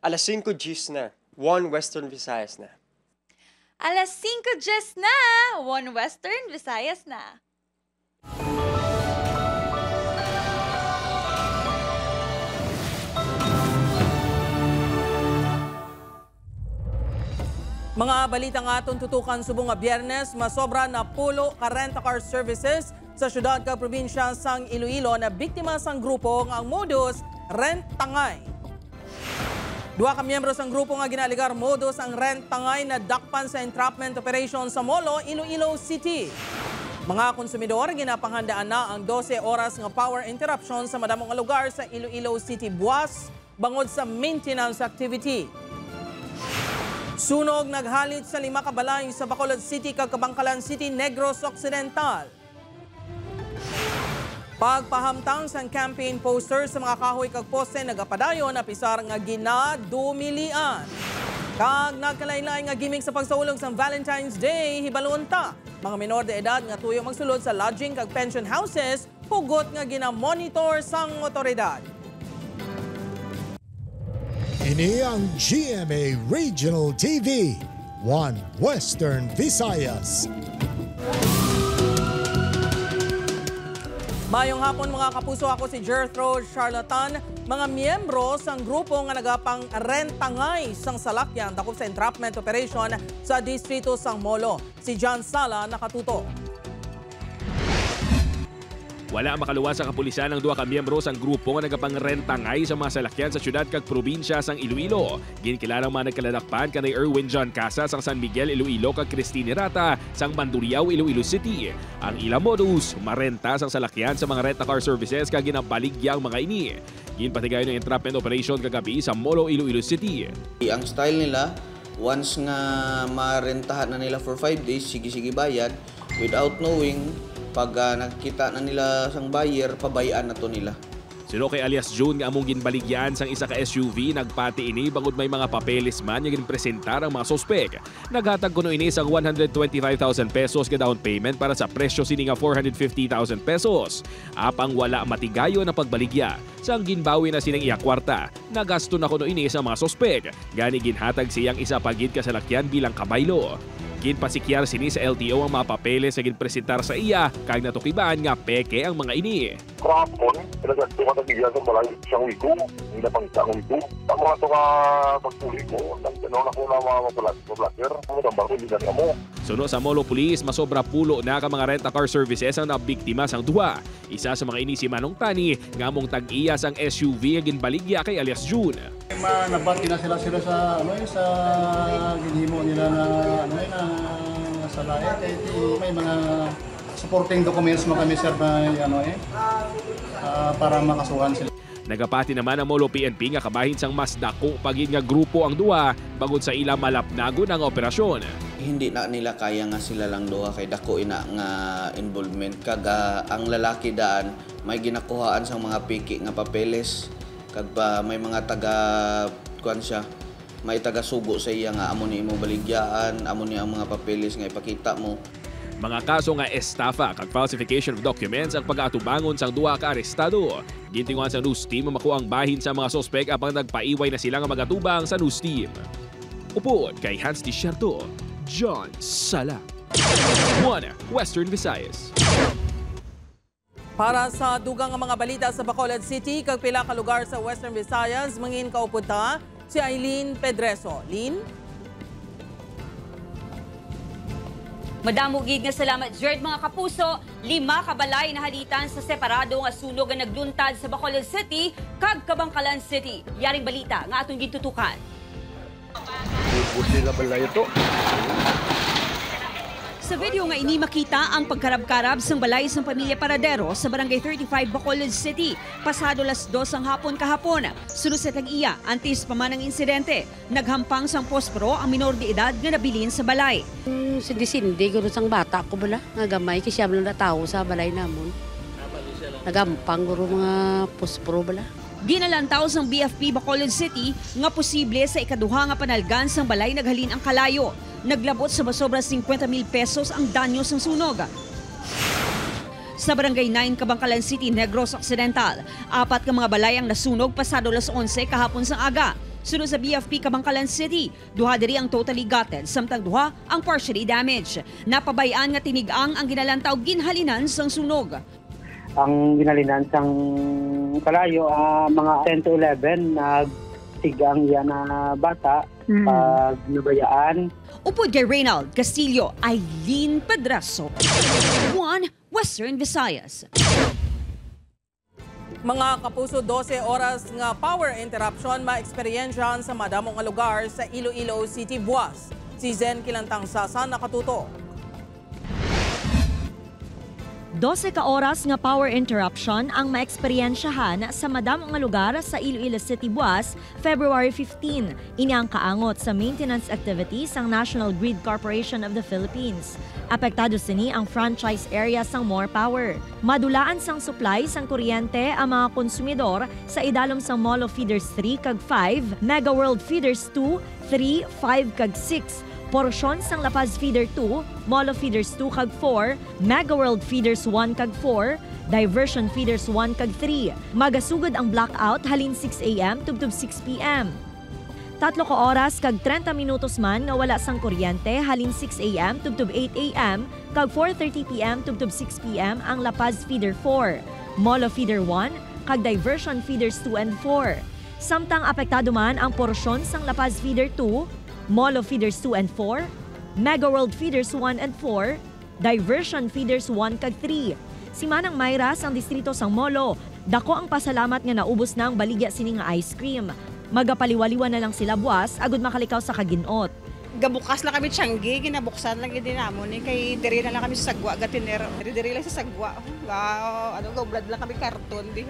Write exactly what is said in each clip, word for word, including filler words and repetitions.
Alas singko diyes na, One Western Visayas na. Alas singko diyes na, One Western Visayas na. Mga balita nga aton tutukan subong nga Biyernes, masobra na pulo ka rent-a-car services sa siyudad kag probinsya sang Iloilo na biktima sang grupo nga ang modus rent tangay. Duha ka miyembro sang grupo nga ginaalegar modus ang rent tangay nadakpan sa entrapment operation sa Molo, Iloilo City. Mga konsumidor, ginapanghandaan na ang dose oras nga power interruption sa madamo nga lugar sa Iloilo City buas bangod sa maintenance activity. Sunog naghalit sa lima ka balay sa Bacolod City kag Kabankalan City, Negros Occidental. Pagpahamtang sang campaign poster sa mga kahoy kag poste nagapadayon, apisar nga ginadumilian. Kag nagkalain-lain nga gimmick sa pagsaulog sang Valentine's Day, hibalon ta. Mga menor de edad nga tuyo magsulod sa lodging kag pension houses, hugot nga ginamonitor sang otoridad. Ini ang G M A Regional T V, One Western Visayas. Mayong hapon, mga kapuso. Ako si Jethro Charlatan. Mga miyembro sang grupo nga nagapang-rentangay sang salakyan dakop sa entrapment operation sa distrito sang Molo. Si John Sala nakatuto. Wala makaluwas sa kapulisan ang duha ka miyembro sang grupo nga nagapangrentangay sa mga salakyan sa siyudad kag probinsya sang Iloilo. Ginkilalang mga nagkaladakpan kanay Erwin John Casas sang San Miguel, Iloilo, kag Christine Rata sang Mandurriao, Iloilo City. Ang ila modus, marenta sang salakyan sa mga rent-a-car services kag ginabaligya ang mga ini. Ginpatigayon ang entrapment operation kagabi sa Molo, Iloilo City. Ang style nila, once nga marentahan na nila for five days, sige-sige bayad, without knowing, pag ah, nakita na nila sang buyer, pabayaan na to nila. Suno kay alias June nga among ginbaligyaan sang isa ka S U V, nagpati ini bangod may mga papeles man nga ginpresentar ang mga suspek. Naghatag kuno ini sang one hundred twenty-five thousand pesos nga down payment para sa presyo sini nga four hundred fifty thousand pesos. Apang wala matigayon ang pagbaligya. Sang ginbawi na sining iya kwarta, nagasto na kuno ini sa mga suspek. Gani ginhatag sa iyang isa pa gid ka salakyan bilang kabaylo. Ginpasikyar sini sa L T O ang mga papeles nga ginpresentar sa iya kag natukiban nga peke ang mga ini. Kahapon, nagkadto ka tagigyan sa balay siyang wigo. Hindi na pangita ang wigo. Ang mga to ka pagpuli ko, nagtanong ako na mga mabla-, mablatter. Ang mga tambal ko, hindi na kamo. Suno sa Molo Police, masobra pulo na ka mga rent-a-car services ang nabiktima sang duha. Isa sa mga ini si Manong Tani nga among tag-iya sang S U V nga ginbaligya kay alias June. Nabati na sila sila sa ano eh, sa ginhimo nila na ano eh, na sa lahat eh, di, may mga supporting documents mo kami sir na ano eh, ah, para makasuhan sila. Nagapati naman ang Molo P N P nga kabahin sang mas dako pa gid nga grupo ang duha bangod sa ila malapnagon ang operasyon. Hindi na nila kaya nga sila lang duha kay dako ina nga involvement kag ah, ang lalaki daan may ginakuhaan sang mga piki nga papeles kag pa may mga taga kuan siya may taga sugo sa iya nga amo ni imo baligyaan, amo ni ang mga papeles nga ipakita mo. Mga kaso nga estafa kag falsification of documents ang pag-atubangon sang duha ka arestado. Gintinguhan sa news team ang makuha ang bahin sa mga suspek apang nagpaiway na sila nga magatubang sa news team. Upod kay Hans Desierto, John Sala, One Western Visayas. Para sa dugang nga mga balita sa Bacolod City kag pila ka lugar sa Western Visayas, mangin kaupod ta si Eileen Pedreso. Lin? Madamo gid nga salamat, Jerd. Mga kapuso, lima ka balay nahalitan sa separado nga sunog nga nagluntad sa Bacolod City kag Kabankalan City. Yaring balita nga aton gintutukan. Buti nga balay ito. Sa video nga ini makita ang pagkarab-karab sang balay sang pamilya Paradero sa Barangay thirty-five, Bacolod City, pasado las dos sang hapon kahapon. Sunod sa tag-iya, antes pa man ang insidente, naghampang sang posporo ang minor de edad nga nabilin sa balay. Mm, sindi-sindi guro sang bata ko bala, nga gamay, kay siya lang natawo sa balay namon. Naghampang guro mga posporo bala. Ginalantaw sang B F P Bacolod City nga posible sa ikaduha nga panalgan sang balay naghalin ang kalayo. Naglabot sa masobra singkwenta mil pesos ang danyo sang sunog. Sa Barangay nine, Kabankalan City, Negros Occidental, apat ka mga balay ang nasunog pasado las onse kahapon sang aga. Suno sa B F P Kabankalan City, duha diri ang totally gutted, samtang duha ang partially damaged. Napabay-an nga tinig-ang ang ginalantaw ginhalinan sang sunog. Ang ginhalinan sang kalayo, ah, mga ten to eleven, nagtig-ang iya na bata, Mm. pag nabayaan. Upod kay Reynald Castillo, Eileen Pedraso, One Western Visayas. Mga kapuso, dose oras nga power interruption maeksperiensyahan sa madamo nga lugar sa Iloilo City buwas. Si Zen Kilantang Sasa nakatutok. Dose ka oras nga power interruption ang maeksperiensyahan sa madamo nga lugar sa Iloilo City buwas, February fifteen. Ini ang kaangot sa maintenance activities sang National Grid Corporation of the Philippines. Apektado sini ang franchise area sang More Power. Madulaan sang supply sang kuryente ang mga konsumidor sa idalom sang Molo Feeders three kag five, Mega World Feeders two, three, five, kag six, porsyon sang La Paz Feeder two, Molo Feeders two kag four, Mega World Feeders one kag four, Diversion Feeders one kag three. Magasugod ang blackout halin six A M tubtob six P M. Tatlo ka oras kag treinta minutos man nga wala sang kuryente halin six A M tubtob eight A M kag four thirty P M tubtob six P M ang La Paz Feeder four, Molo Feeder one, kag Diversion Feeders two and four. Samtang apektado man ang porsyon sang La Paz Feeder two, Molo Feeders two and four, Mega World Feeders one and four, Diversion Feeders one kag three. Si Manang Myra sang distrito sang Molo, dako ang pasalamat nga naubos na ang baligya sini nga ice cream. Magapaliwaliwa na lang sila buwas agud makalikaw sa kaginot. Gabukas lang kami tiyanggi, ginabuksan lang gid namon ni kay diri na lang kami sa sagwa gatiner. Diri, diri lang sa sagwa. Wow, ano, gaublad lang kami karton di.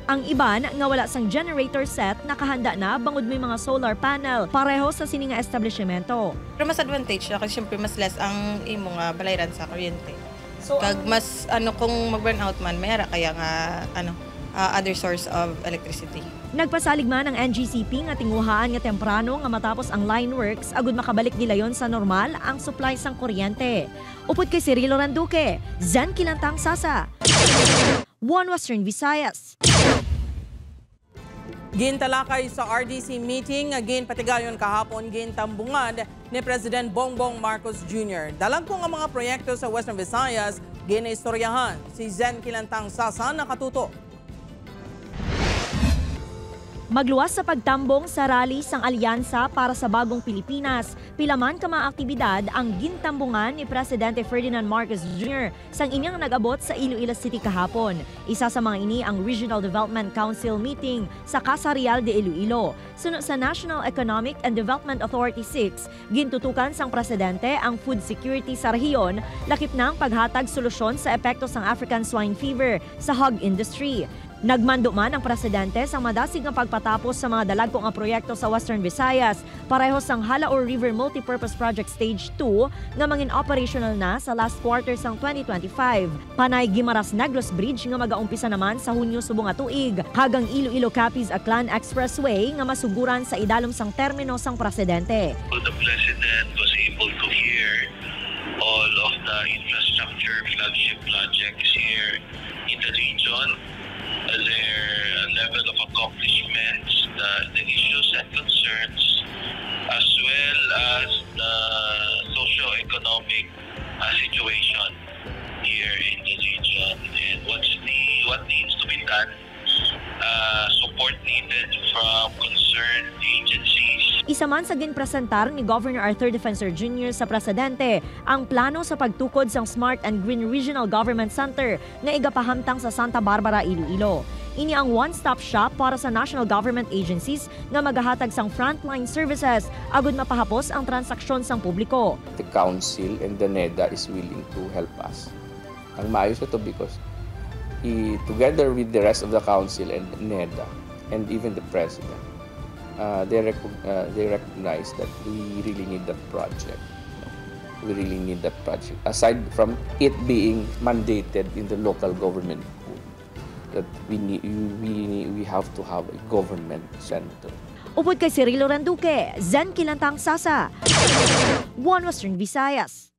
Ang iban nga wala sang generator set nakahanda na bangod may mga solar panel pareho sa sini nga establishmento. Pero mas advantage siya kasi syempre mas less ang imo nga balayran sa kuryente. So, kag ang mas, ano, kung mag-brownout man, may ara kaya nga, ano, ah, other source of electricity. Nagpasalig man ang N G C P nga tinguhaan nga temprano nga matapos ang line works agud makabalik gilayon sa normal ang supply sang kuryente. Upod kay Cirilo Randuque, Zen Kilantang Sasa, One Western Visayas. Gintalakay sa R D C meeting nga ginpatigayon kahapon, gintambungan ni President Bongbong Marcos Junior. Dalagko nga mga proyekto sa Western Visayas ginaistoryahan. Si Zen Kilantang Sasa nakatutok. Magluwas sa pagtambong sa rally sang Alyansa para sa Bagong Pilipinas, pila man ka mga aktibidad ang gintambungan ni Presidente Ferdinand Marcos Junior sang ining nag-abot sa Iloilo City kahapon. Isa sa mga ini ang Regional Development Council meeting sa Casa Real de Iloilo. Suno sa National Economic and Development Authority six, gintutukan sang presidente ang food security sa rehiyon, lakip na ang paghatag solusyon sa epekto sang African swine fever sa hog industry. Nagmando man ang presidente sang madasig nga pagpatapos sa mga dalagko nga proyekto sa Western Visayas, pareho sang Jalaur River Multipurpose Project Stage two nga mangin-operational na sa last quarter sang twenty twenty-five. Panay Guimaras Negros Bridge nga magaumpisa naman sa Hunyo subong nga tuig, kag ang Iloilo Capiz Aklan Expressway nga masuguran sa idalom sang termino sang presidente. The President was able to hear all of the infrastructure flagship projects here in the region, their level of accomplishments, the, the issues and concerns, as well as the socio-economic, uh, situation here in the region and what's the, what needs to be done, uh, support needed from concerned agencies. Isa man sa ginpresentar ni Governor Arthur Defensor Junior sa presidente ang plano sa pagtukod sang Smart and Green Regional Government Center nga igapahamtang sa Santa Barbara, Iloilo. Ini ang one-stop shop para sa national government agencies nga magahatag sang frontline services agud mapahapos ang transaksyon sang publiko. The council and the NEDA is willing to help us. Ang maayos ito because i-, together with the rest of the council and NEDA and even the president, uh, they recog-, uh, they recognize that we really need that project. We really need that project. Aside from it being mandated in the local government code, that we need, we, we have to have a government center. Upod kay Cirilo Randuque, Zen Kilantang Sasa, One Western Visayas.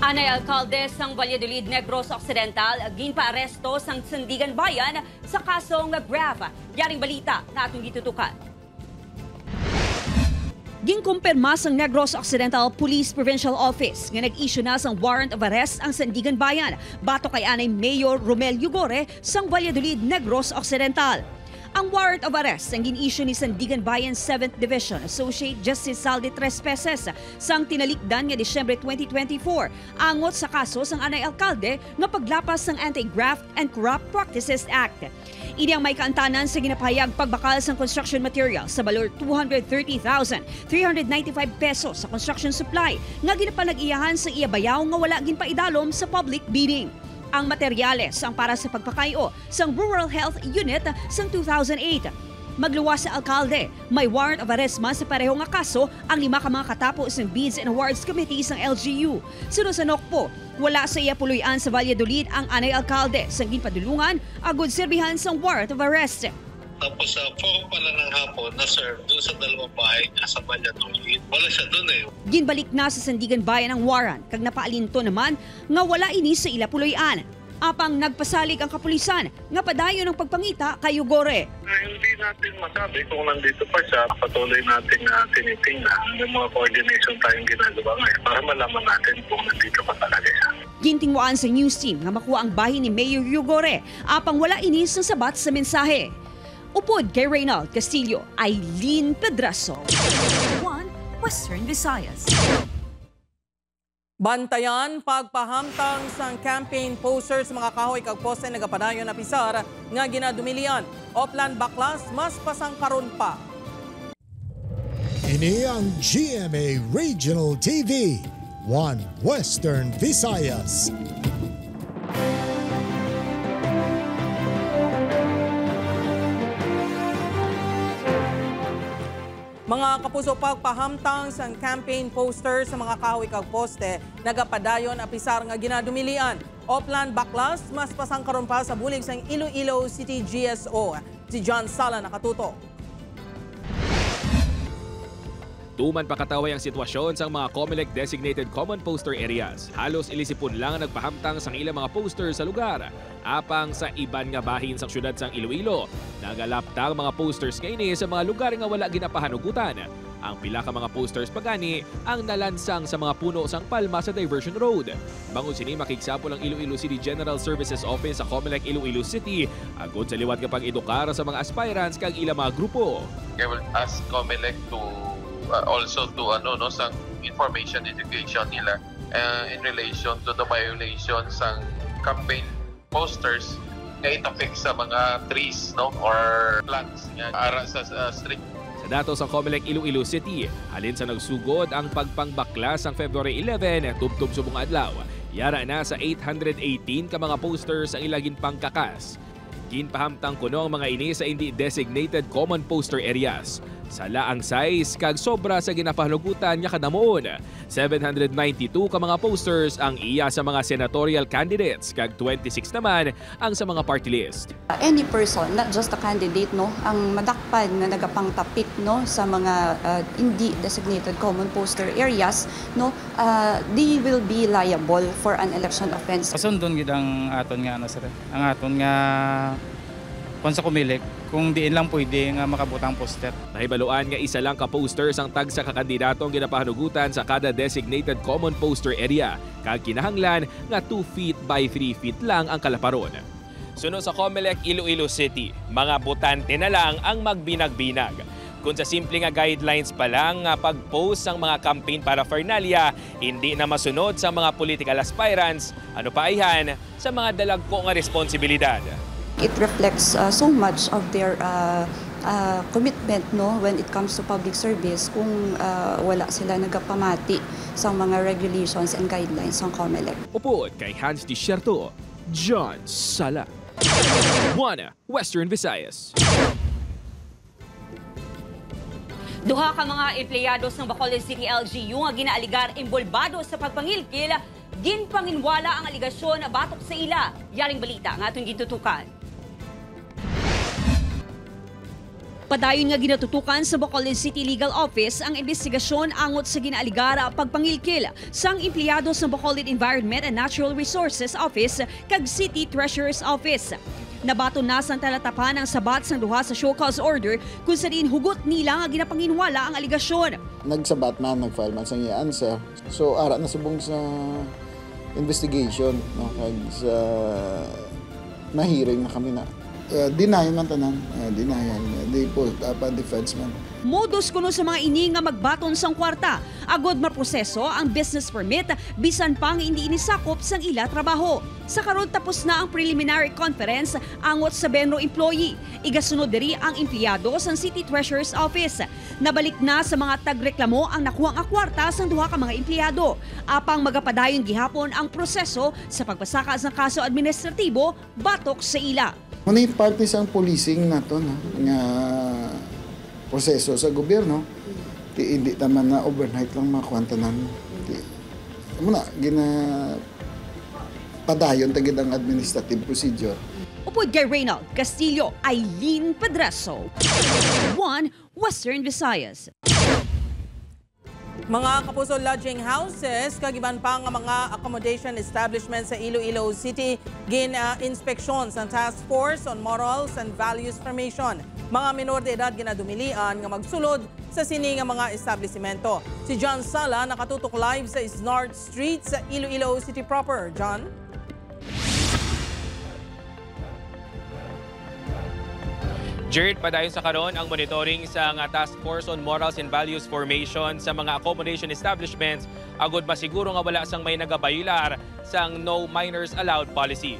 Anay alkalde sang Valladolid, Negros Occidental, ginpaaresto sang Sandiganbayan sa kaso nga graft. Yaring balita nga atong gitutukan. Ginkumpirma sang Negros Occidental Police Provincial Office nga nag-issue na sang warrant of arrest ang Sandiganbayan batok kay anay Mayor Romel Yugore sang Valladolid, Negros Occidental. Ang warrant of arrest ang gin-issue ni Sandiganbayan Seventh Division Associate Justice Saldi Trespeses sang tinalikdan nga Disyembre twenty twenty-four angot sa kaso sang anay alkalde nga paglapas sang Anti-Graft and Corrupt Practices Act. Ini ang may kaantanan sa ginapahayag pagbakal sang construction material sa balor two hundred thirty thousand three hundred ninety-five pesos sa construction supply nga ginapanag-iyahan sa iya bayaw nga wala ginpaidalom sa public bidding. Ang materyales ang para sa pagpakay-o sang Rural Health Unit sang two thousand eight. Magluwas sa alkalde, may warrant of arrest man sa pareho nga kaso ang lima ka mga katapo sang Bids and Awards Committee sang L G U. Suno sa NOCPO, wala sa iya puloy-an sa Valladolid ang anay alkalde sang ginpadulungan agud serbihan sang warrant of arrest. Tapos sa four pala ng hapon, na-serve dun sa dalawang bahay nga sa Valladolid. Wala siya dun eh. Ginbalik na sa Sandiganbayan ang warrant kag napaalinton naman nga wala ini sa ila puloy-an. Apang nagpasalig ang kapulisan nga padayon ang pagpangita kay Yugore. Ah, hindi natin masabi kung nandito pa siya. Patuloy natin na tinitingnan. May mga coordination tayong ginagawa ngayon para malaman natin kung nandito pa talaga siya. Gintinguhaan sa news team nga makuha ang bahin ni Mayor Yugore, apang wala ini sang sabat sa mensahe. Upod kay Reynald Castillo, Eileen Pedraso. One Western Visayas. Bantayan, pagpahamtang sang campaign poster sa mga kahoy kag poste nagapadayon apisar nga ginadumilian. Oplan baklas, mas pasangkaron pa. Ini ang G M A Regional T V, One Western Visayas. Mga kapuso, pagpahamtang sang campaign poster sa mga kahoy kag poste nagapadayon apisar nga ginadumilian. Oplan baklas, mas pasangkaron pa sa bulig sang Iloilo City G S O. Si John Sala nakatutok. Tuman pakatawhay ang sitwasyon sang mga Comelec designated common poster areas. Halos ilisipon lang ang nagpahamtang sang ilang mga poster sa lugar. Apang sa iban nga bahin sang siyudad sang Iloilo, nagalaptang mga posters nga ini sa mga lugar nga wala ginapahanugutan. Ang pila ka mga posters pa gani ang nalansang sa mga puno sang palma sa diversion road. Bangod sini, makigsapol ang Iloilo City General Services Office sa Comelec Iloilo City agud sa liwat nga pag-edukar sa mga aspirants kag ilang mga grupo. I will ask Comelec to, uh, also to, ano, no, sang information education nila, uh, in relation to the violation sang campaign posters nga itapik sa mga trees, no, or plants nga ara sa, sa street. Sa datos sang Comelec Iloilo City, halin sa nagsugod ang pagpangbaklas sang February eleven tubtob subong nga adlaw, yara na sa eight hundred eighteen ka mga posters ang ila ginpangkakas. Ginpahamtang kuno ang mga ini sa indi designated common poster areas. Sala ang size kag sobra sa ginapahanugutan nga kadamuon. Seven hundred ninety-two ka mga posters ang iya sa mga senatorial candidates kag twenty-six naman ang sa mga party list. Uh, any person, not just a candidate, no, ang madakpan nga nagapangtapik, no, sa mga, uh, hindi designated common poster areas, no, uh, they will be liable for an election offense. Pasundon gid ang aton nga, ano, sir, ang aton nga kung sa Comelec, kung diin lang pwede nga makabutang poster. Nahibaluan nga isa lang ka poster sang tagsa ka kandidato ang ginapahanugutan sa kada designated common poster area, kag kinahanglan nga two feet by three feet lang ang kalaparon. Suno sa Comelec Iloilo City, mga botante na lang ang magbinag-binag. Kung sa simple nga guidelines pa lang nga pag-post sang mga campaign paraphernalia, hindi na masunod sa mga political aspirants, ano pa ayhan sa mga dalagko nga responsibilidad. It reflects, uh, so much of their, uh, uh, commitment, no, when it comes to public service kung, uh, wala sila nagapamati sa mga regulations and guidelines sang Comelec. Upod kay Hans Desierto, John Sala. One Western Visayas. Duha ka mga empleyado sang Bacolod City L G U nga ginaaligar inbolbado sa pagpangilkil, ginpanginwala ang aligasyon batok sa ila. Yaring balita nga aton gintutukan. Padayon nga ginatutukan sa Bacolod City Legal Office ang imbestigasyon angot sa ginaaligar pagpangilkil sang empleyado sa Bacolod Environment and Natural Resources Office kag City Treasurer's Office. Nabaton na sang talatapan ang sabat sang duha sa show cause order, kung sa diin hugot nila nga ginapanginwala ang alegasyon. Nagsabat man, nag-file man sang iya answer. So, ara na subong sa investigation, no, kag sa na-hearing na kami na. Uh, denial man tanan. Uh, denial. Di po, uh, pa-defense man. Modus kuno sa mga ini nga magbaton sang kwarta agod maproseso ang business permit, bisan pa nga indi ini sakop sang ila trabaho. Sa karon, tapos na ang preliminary conference angot sa Benro employee. Igasunod diri ang empleyado sang City Treasurer's Office. Nabalik na sa mga tagreklamo ang nakuha nga kwarta sang duha ka mga empleyado. Apang magapadayon gihapon ang proseso sa pagpasaka sang kaso administratibo batok sa ila. Muna yung parte sang policing naton, ha, nga proseso sa gobyerno. Ti, hindi naman na overnight lang makuha tanan. Ti, muna, gina-, padayon ta gid ang administrative procedure. Upod kay Reynald Castillo, Eileen Pedreso, One Western Visayas. Mga kapuso, lodging houses kag iban pa nga mga accommodation establishment sa Iloilo City gin-inspeksyon sang Task Force on Morals and Values Formation. Mga minor de edad ginadumilian nga magsulod sa sini nga mga establisimento. Si John Sala nakatutok live sa Isnard Street sa Iloilo City proper. John? Jert, padayon sa karon ang monitoring sang Task Force on Morals and Values Formation sa mga accommodation establishments agud masiguro nga wala sang may nagabayolar sang No Minors Allowed policy.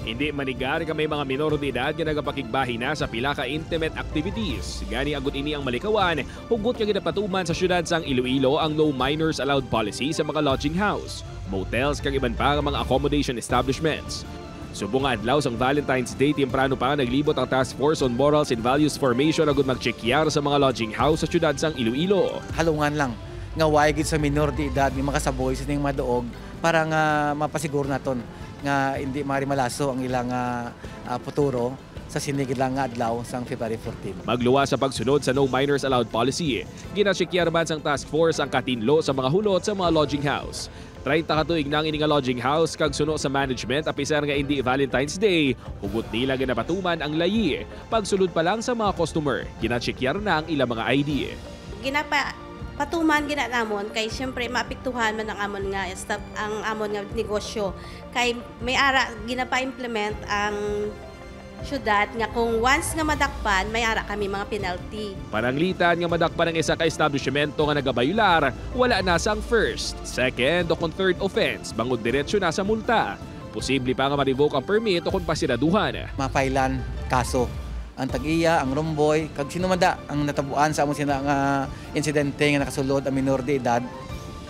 Hindi manigar nga may mga minor de edad nga nagapakigbahin na sa pila ka intimate activities. Gani, agud ini ang malikawan, hugot nga ginapatuman sa siyudad sang Iloilo ang No Minors Allowed policy sa mga lodging house, motels, kag iban pa nga mga accommodation establishments. Subong nga adlaw sang Valentine's Day, temprano pa nga naglibot ang Task Force on Morals and Values Formation agud magtsekyar sa mga lodging house sa siyudad sang Iloilo. Halungan lang nga way gid sa minor de edad nga makasaboy sa ning mga duog para nga mapasiguro naton nga hindi mari malaso ang ilang, ah, ah, futuro sa sini gid lang nga adlaw sang February fourteen. Magluwas sa pagsunod sa No Minors Allowed policy, ginatsekyar man sang task force ang katinlo sa mga hulot sa mga lodging house. Treinta ka tuig na ang ini nga lodging house kag suno sa management, apisar nga indi Valentine's Day, hugot nila ginapatuman ang layi. Pagsulod pa lang sa mga customer, ginatsekyar na ang ilang mga I D. Ginapa-, patuman gina namon kay siyempre maapektuhan man ang amon nga estab-, ang amon nga negosyo. Kay may ara ginapa-implement ang syudad nga kung once nga madakpan, may ara kami mga penalty. Pananglitan nga madakpan ang isa ka establishmento nga nagabayular, wala na sang first, second, o kon third offense, bangod diretso na sa multa. Posible pa nga ma-revoke ang permit o kon pasiraduhan. Mapailan kaso ang tag-iya, ang romboy, kag sino man da ang natabuan sa amon sina nga insidente nga nakasulod ang minor de edad.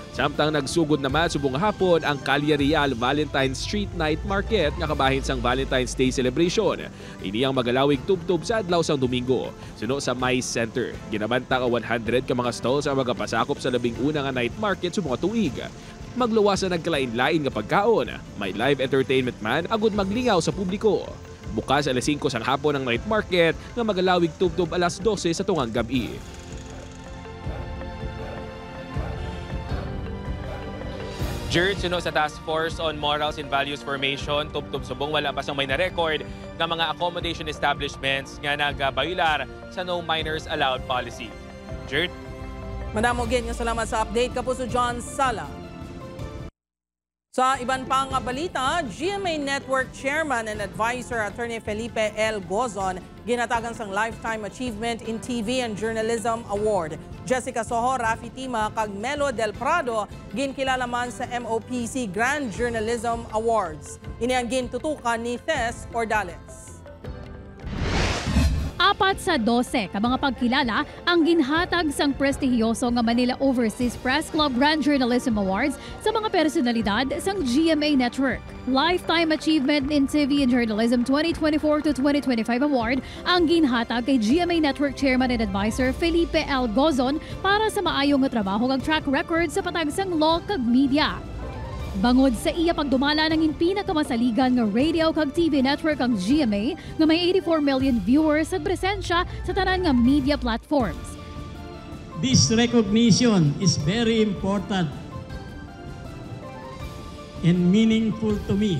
Samtang nagsugod naman subong hapon ang Calle Real Valentine's Street Night Market nga kabahin sang Valentine's Day celebration. Ini ang magalawig tubtob sa adlaw sang Domingo. Suno sa Mice Center, ginabanta nga one hundred ka mga stalls ang magapasakop sa labing una nga night market subong nga tuig. Magluwas sa nagkalain-lain nga pagkaon, may live entertainment man agud maglingaw sa publiko. Bukas alas singko sang hapon ang night market nga magalawig tubtob alas dose sa tungang gab-i. Jert, suno sa Task Force on Morals and Values Formation, tubtob subong wala pa sang may na-record nga mga accommodation establishments nga nagabayular sa No Minors Allowed policy. Jert? Madamo gid nga salamat sa update, Kapuso John Sala. Sa iban pa nga balita, G M A Network Chairman and Advisor Attorney Felipe L. Gozon ginhatagan sang Lifetime Achievement in T V and Journalism Award. Jessica Soho, Rafi Tima, kag Melo Del Prado ginkilala man sa M O P C Grand Journalism Awards. Ini ang gintutukan ni Thes Ordales. Apat sa dose ka mga pagkilala ang ginhatag sang prestihiyoso nga Manila Overseas Press Club Grand Journalism Awards sa mga personalidad sang G M A Network. Lifetime Achievement in T V and Journalism twenty twenty-four to twenty twenty-five Award ang ginhatag kay G M A Network Chairman and Advisor Felipe L. Gozon para sa maayo nga trabaho kag track record sa patag sang law kag media. Bangod sa iya pagdumala, nangin pinakamasaligan nga radio kag T V network ang G M A, nga may eighty-four million viewers sa presensya sa tanan nga media platforms. This recognition is very important and meaningful to me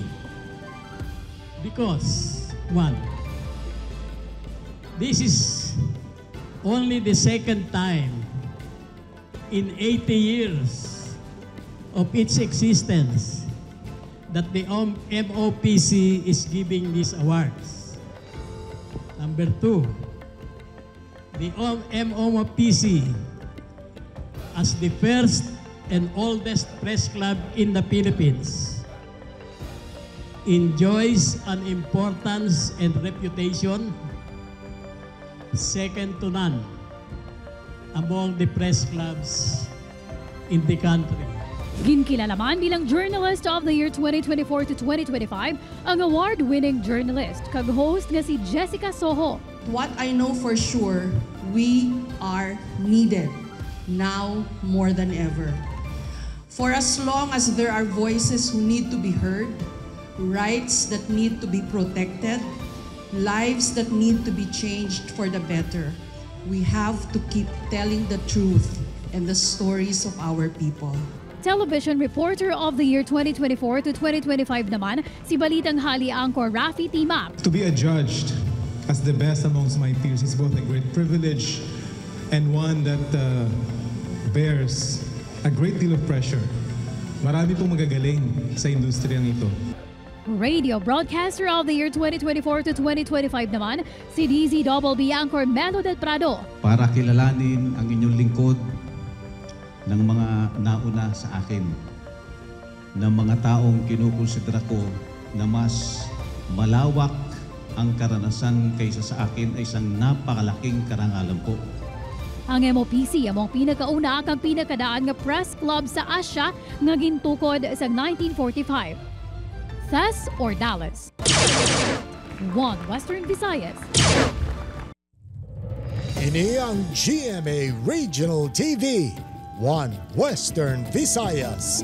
because, one, this is only the second time in eighty years of its existence that the M O P C is giving these awards. Number two, the M O P C, as the first and oldest press club in the Philippines, enjoys an importance and reputation second to none among the press clubs in the country. Ginkilala man bilang Journalist of the Year twenty twenty-four to twenty twenty-five ang award-winning journalist kag host nga si Jessica Soho. What I know for sure, we are needed now more than ever. For as long as there are voices who need to be heard, rights that need to be protected, lives that need to be changed for the better, we have to keep telling the truth and the stories of our people. Television Reporter of the Year twenty twenty-four to twenty twenty-five naman si Balitang Hali anchor Raffy Timac. To be adjudged as the best amongst my peers is both a great privilege and one that uh, bears a great deal of pressure. Marami pong magagaling sa industriyang ito. Radio Broadcaster of the Year twenty twenty-four to twenty twenty-five naman si D Z Double B anchor Melo Del Prado. Para kilalanin ang inyong lingkod ng mga nauna sa akin, na mga taong kinukonsidera ko na mas malawak ang karanasan kaysa sa akin ay isang napakalaking karangalan po. Ang M O P C amo ang pinakauna kag pinakadaan nga press club sa Asia nga gintukod sa nineteen forty-five. Thes or Dallas? One Western Visayas. Ini ang G M A Regional T V, One Western Visayas.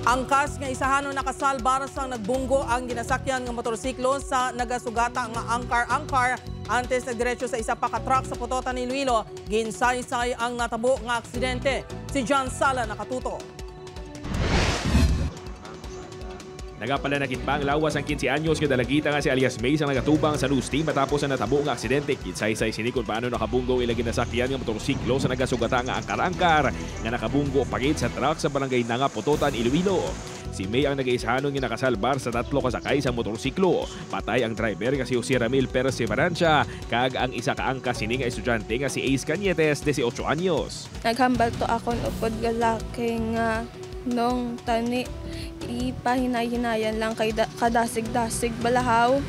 Angkas nga isahanon nakasalbar sang nagbunggo ang ginasakyan nga motorsiklo sa nagasugata nga angkar-angkar antes nagdiretso sa isa pa ka truck sa Pototan, Iloilo. Ginsaysay ang natabo nga aksidente. Si John Sala nakatuto. Nagapalanakit pa ang lawas sang kinse anyos nga dalagita nga si alias May sang nagatubang sa news team matapos ang natabo nga aksidente. Ginsaysay sini kon paano nakabunggo ang ila ginasakyan nga motorsiklo sa nagasugata nga angkar-angkar nga nakabunggo pa gid sa truck sa barangay Nanga, Pototan, Iloilo. Si May ang nagaisahanon nga nakasalbar sa tatlo ka sakay sa motorsiklo. Patay ang driver nga si Jose Ramil Perseveranza kag ang isa ka angkas sini nga estudyante nga si Ace Cañetes, dieciocho anyos. Naghambal to akon upod nga laki nga nung tani, ipahinay-hinayan lang kay da-, kadasig-dasig balahaw.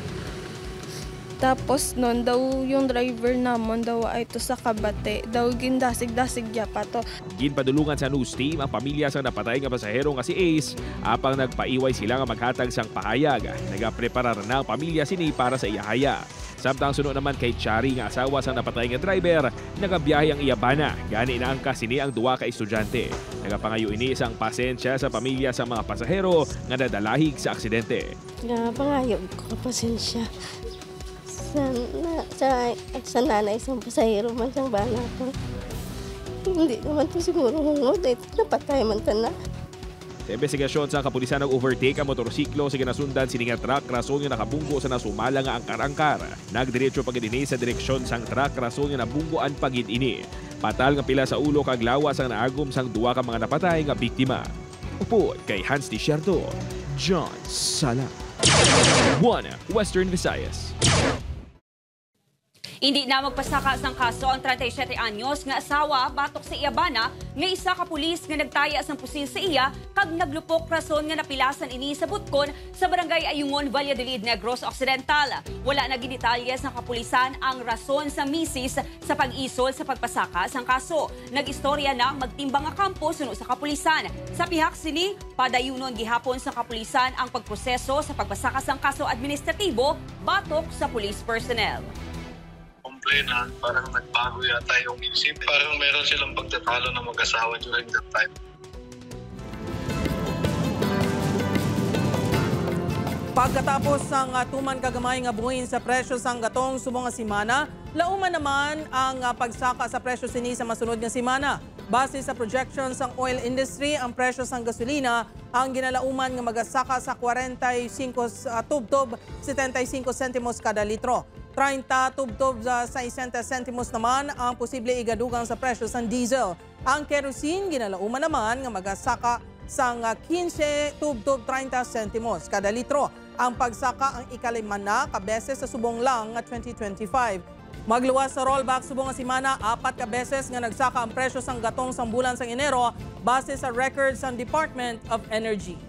Tapos nun daw yung driver namon daw ay to sa kabati. Daw gindasig-dasig ya pa to. Ginpadulungan sa news team ang pamilya sang napatay nga pasahero nga si Ace, apang nagpaiway sila nga maghatag sang pahayag. Nagapreparar na ang pamilya sini para sa iyahaya. Samtang suno naman kay Chari nga asawa sang napatay nga driver, nagabiyahe ang iya bana, gani naangkas sini ang duha ka estudyante. Nagapangayo ini sang pasensya sa pamilya sang mga pasahero nga nadalahig sa aksidente. Nga pangayo ko ka pasensya sa, na, sa, sa nanay sang pasahero man sang bana ko. Hindi naman to siguro hungod, eh, napatay man ta na. Sa imbestigasyon sa kapulisan, nag-overtake ang motorsiklo sa ginasundan sini nga truck, rason nga nakabunggo sa nasumala nga angkar-angkar. Nagdiretso pa gid ini sa direksyon sang truck, rason nga nabunggoan pa gid ini. Patal nga pila sa ulo kag lawas ang naagom sang duha ka mga napatay nga biktima. Upod kay Hans Desierto, John Sala, One Western Visayas. Indi na magpasaka sang kaso ang treinta y siete anyos nga asawa batok sa iya bana nga isa ka pulis nga nagtaya sang pusil sa iya kag naglupok, rason nga napilasan ini sa butkon sa Barangay Ayungon, Valladolid, Negros Occidental. Wala na gindetalye sa kapulisan ang rason sa misis sa pag-isol sa pagpasaka sang kaso. Nag-istorya na ang magtimbang nga kampo suno sa kapulisan. Sa pihak sini, padayunon gihapon sa kapulisan ang pagproseso sa pagpasaka sang kaso administratibo batok sa police personnel. Complainant, parang nagbago yata yung isip. Parang meron silang pagtatalo ng mag-asawa during that time. Pagkatapos sang, ah, tuman ka gamay nga buhin sa presyo sang gatong subong nga semana, lauman naman ang, ah, pagsaka sa presyo sini sa masunod nga semana. Base sa projection sang oil industry, ang presyo sang gasolina ang ginalauman nga magasaka sa kwarenta y singko s-, ah, tubtob setenta y singko sentimos kada litro, treinta tubtob sa sesenta sentimos naman ang posible igadugang sa presyo sang diesel. Ang kerosene ginalauman naman nga magasaka sang, ah, quince tubtob treinta sentimos kada litro. Ang pagsaka ang ikalima na ka beses sa subong lang nga twenty twenty-five. Magluwas sa rollback subong nga semana, apat ka beses nga nagsaka ang presyo sang gatong sang bulan sang Enero, base sa record sang Department of Energy.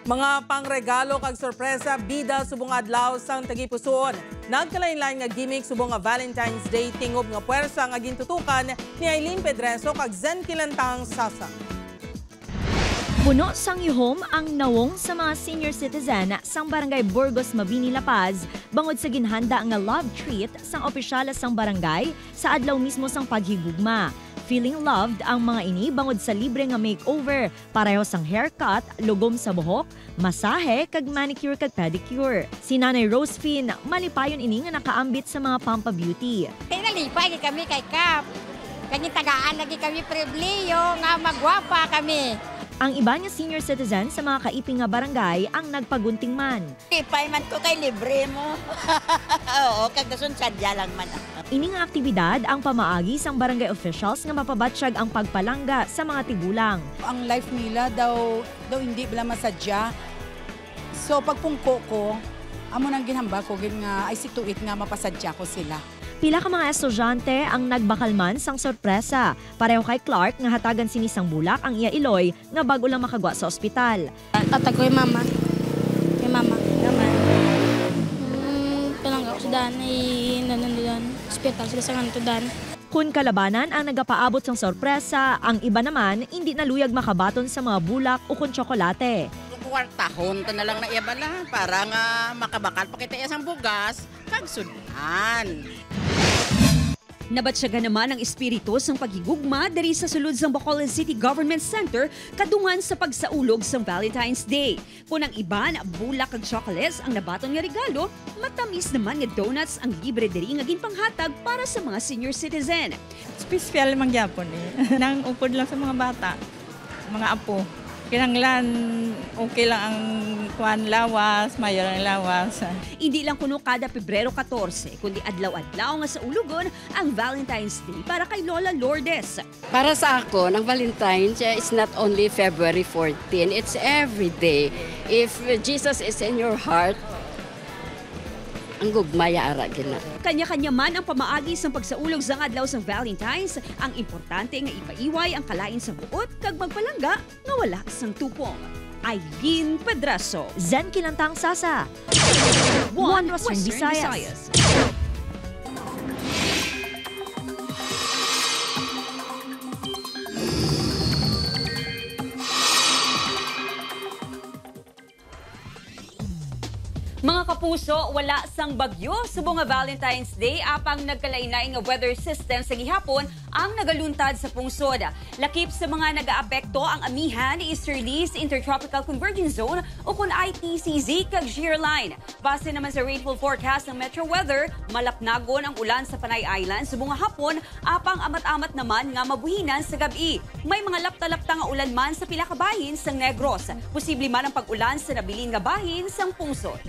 Mga pangregalo kag sorpresa, bida subong adlaw sang tagipusoon. Nagkalainlain nga gimmick subong nga Valentine's Day tingob nga puwersa nga gintutukan ni Aileen Pedreso kag Zen Kilantang Sasa. Puno sang yuhom ang nawong sa mga senior citizen sang Barangay Burgos Mabini, La Paz, bangod sa ginhanda nga love treat sang opisyal sang barangay sa adlaw mismo sang paghigugma. Feeling loved ang mga ini bangod sa libre nga makeover, pareho sang haircut, lugom sa buhok, masahe, kag manicure kag pedicure. Si Nanay Rosefin, malipayon ini nga nakaambit sa mga Pampabeauty. Kay nalipay gid kami kay Kap. Kay gintagaan lagi kami pribilehiyo nga magwapa kami. Ang iban nga senior citizen sa mga kaiping nga barangay ang nagpagunting man. Lipay man ko kay libre mo. Oo, kag dason sadya lang man. Ini nga aktibidad ang pamaagi sang barangay officials nga mapabatyag ang pagpalangga sa mga tigulang. Ang life nila daw, daw hindi bala masadya. So, pagpungko ko, amo nang ginhambal ko gid nga I see to it nga mapasadya ko sila. Pila ka mga estudyante ang nagbakal man sang sorpresa, pareho kay Clark nga hatagan sini sang bulak ang iya iloy nga bag-o lang makagwa sa ospital. Tatag ko kay mama. Kay mama. Naman. Hmm, palangga ko sa daan, ay nanundudan. Ospital sila sa nganto daan. Kun kalabanan ang nagapaabot sang sorpresa, ang iba naman indi na luyag makabaton sa mga bulak ukon tsokolate. Kwartahon ta na lang na iya bala para nga makabakal pa kita iya sang bugas kag sud-an. Nabatyagan naman ang espiritu sang paghigugma diri sa sulod sang Bacolod City Government Center kadungan sa pagsaulog sang Valentine's Day. Kon ang iban, bulak kag chocolates ang nabaton nga regalo, matamis naman nga donuts ang libre diri nga ginpanghatag para sa mga senior citizen. Espesyal man gyapon eh. Nang upod lang sa mga bata, mga apo. Kinahanglan okay lang ang kuan, lawas, mayo lang lawas. Indi lang kuno kada Pebrero katorse, kundi adlaw-adlaw nga saulogon ang Valentine's Day para kay Lola Lourdes. Para sa akon, ang Valentine's, eh, is not only February fourteen, it's every day. If Jesus is in your heart, ang gugma ya ara gina. Kanya-kanya man ang pamaagi sang pagsaulog sang adlaw sang Valentine's, ang importante nga ipaiway ang kalain sang buot kag magpalangga nga wala sang tupong. Aileen Pedraso. Zen Kilantang Sasa. One Western Visayas. Mga kapuso, wala sang bagyo subong nga Valentine's Day, apang nagkalain-lain nga weather system sa gihapon ang nagaluntad sa pungsod. Lakip sa mga nagaapekto ang amihan, easterlies, intertropical convergence zone, ukon I T C Z, kag shear line. Base naman sa rainfall forecast ng Metro Weather, malapnagon ang ulan sa Panay Island subong nga hapon, apang amat-amat naman nga mabuhinan sa gab-i. May mga lapta-lapta nga ulan man sa pila ka bahin sang Negros. Posible man ang pag-ulan sa nabilin nga bahin sang pungsod.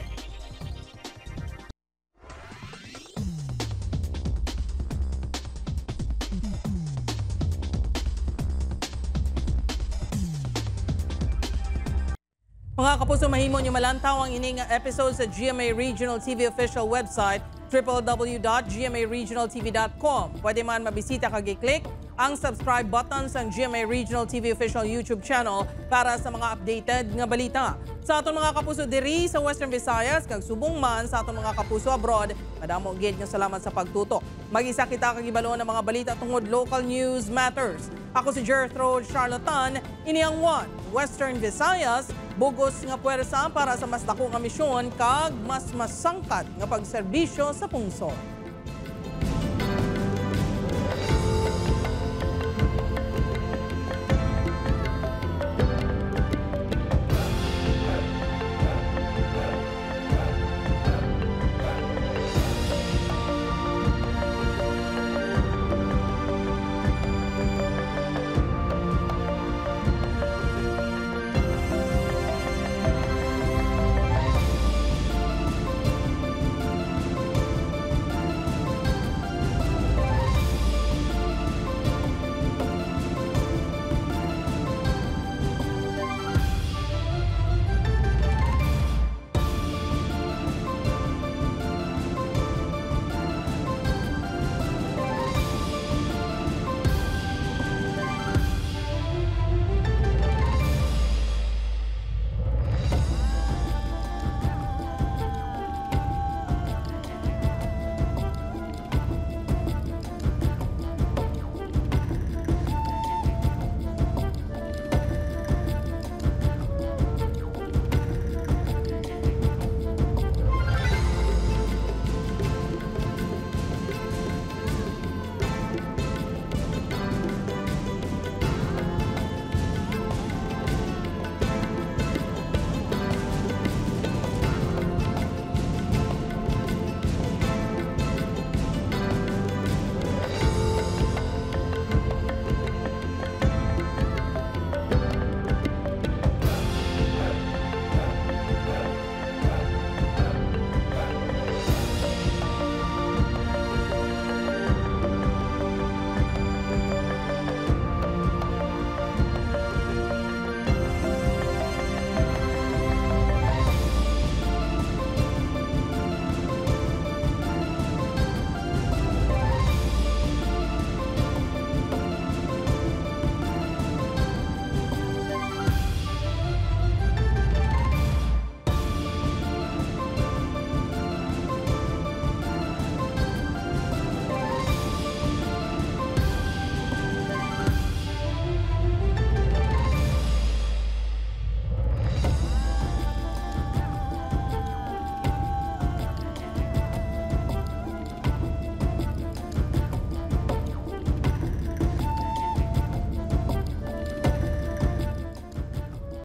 Mga kapuso, mahimo nyo malantaw ang ini nga episode sa G M A Regional T V official website, triple W dot G M A regional T V dot com. Pwede man mabisita kag i-click ang subscribe button sang G M A Regional T V official YouTube channel para sa mga updated nga balita. Sa aton mga kapuso diri sa Western Visayas, kag subong man sa aton mga kapuso abroad, madamo gid nga salamat sa pagtutok. Mag-isa kita kag hibalo-on ang mga balita tungod local news matters. Ako si Jethro Charlatan, ini ang One Western Visayas, bug-os nga puwersa para sa mas dako nga misyon kag mas masangkad nga pagserbisyo sa pungsod.